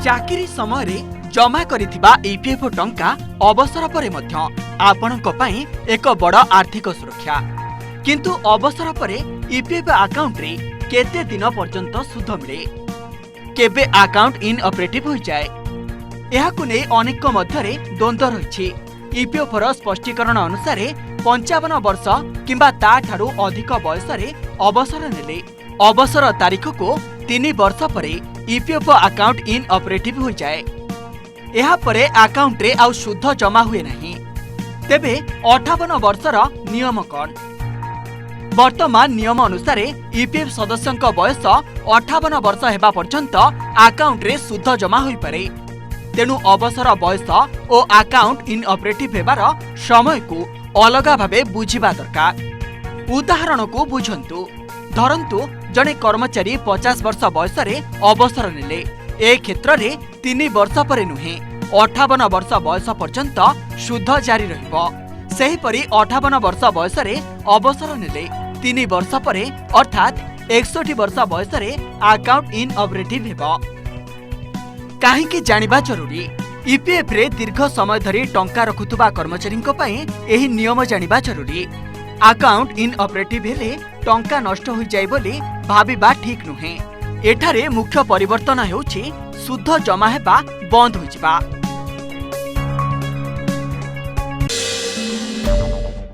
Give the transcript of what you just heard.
ଚାକିରି ସମୟରେ ଜମା କରିଥିବା ଇପିଏଫ୍ ଟଙ୍କା ଅବସର ପରେ ମଧ୍ୟ ଆପଣଙ୍କ ପାଇଁ ଏକ ବଡ଼ ଆର୍ଥିକ ସୁରକ୍ଷା। କିନ୍ତୁ ଅବସର ପରେ ଇପିଏଫ୍ ଆକାଉଣ୍ଟରେ କେତେ ଦିନ ପର୍ଯ୍ୟନ୍ତ ସୁଧ ମିଳେ, କେବେ ଆକାଉଣ୍ଟ ଇନ୍ଅପରେଟିଭ୍ ହୋଇଯାଏ, ଏହାକୁ ନେଇ ଅନେକଙ୍କ ମଧ୍ୟରେ ଦ୍ୱନ୍ଦ୍ୱ ରହିଛି। ଇପିଏଫ୍ର ସ୍ପଷ୍ଟୀକରଣ ଅନୁସାରେ 55 ବର୍ଷ କିମ୍ବା ତାଠାରୁ ଅଧିକ ବୟସରେ ଅବସର ନେଲେ ଅବସର ତାରିଖକୁ 3 ବର୍ଷ ପରେ ଇପିଏଫ୍ ଆକାଉଣ୍ଟ ଇନ୍ଅପରେଟିଭ୍ ହୋଇଯାଏ। ଏହାପରେ ଆକାଉଣ୍ଟରେ ଆଉ ସୁଧ ଜମା ହୁଏ ନାହିଁ। ତେବେ 58 ବର୍ଷର ନିୟମ କ'ଣ? ବର୍ତ୍ତମାନ ନିୟମ ଅନୁସାରେ ଇପିଏଫ୍ ସଦସ୍ୟଙ୍କ ବୟସ 58 ବର୍ଷ ହେବା ପର୍ଯ୍ୟନ୍ତ ଆକାଉଣ୍ଟରେ ସୁଧ ଜମା ହୋଇପାରେ। ତେଣୁ ଅବସର ବୟସ ଓ ଆକାଉଣ୍ଟ ଇନ୍ଅପରେଟିଭ୍ ହେବାର ସମୟକୁ ଅଲଗା ଭାବେ ବୁଝିବା ଦରକାର। ଉଦାହରଣକୁ ବୁଝନ୍ତୁ। ଧରନ୍ତୁ ଜଣେ କର୍ମଚାରୀ 50 ବର୍ଷ ବୟସରେ ଅବସର ନେଲେ। ଏ କ୍ଷେତ୍ରରେ 3 ବର୍ଷ ପରେ ନୁହେଁ, 58 ବର୍ଷ ବୟସ ପର୍ଯ୍ୟନ୍ତ ସୁଧ ଜାରି ରହିବ। ସେହିପରି 58 ବର୍ଷ ବୟସରେ ଅବସର ନେଲେ 3 ବର୍ଷ ପରେ, ଅର୍ଥାତ୍ 61 ବର୍ଷ ବୟସରେ ଆକାଉଣ୍ଟ ଇନ୍ଅପରେଟିଭ୍ ହେବ। କାହିଁକି ଜାଣିବା ଜରୁରୀ? ଇପିଏଫ୍ରେ ଦୀର୍ଘ ସମୟ ଧରି ଟଙ୍କା ରଖୁଥିବା କର୍ମଚାରୀଙ୍କ ପାଇଁ ଏହି ନିୟମ ଜାଣିବା ଜରୁରୀ। ଆକାଉଣ୍ଟ ଇନ୍ଅପରେଟିଭ୍ ହେଲେ ଟଙ୍କା ନଷ୍ଟ ହୋଇଯାଏ ବୋଲି ଭାବିବା ଠିକ୍ ନୁହେଁ। ଏଠାରେ ମୁଖ୍ୟ ପରିବର୍ତ୍ତନ ହେଉଛି ସୁଧ ଜମା ହେବା ବନ୍ଦ ହୋଇଯିବା।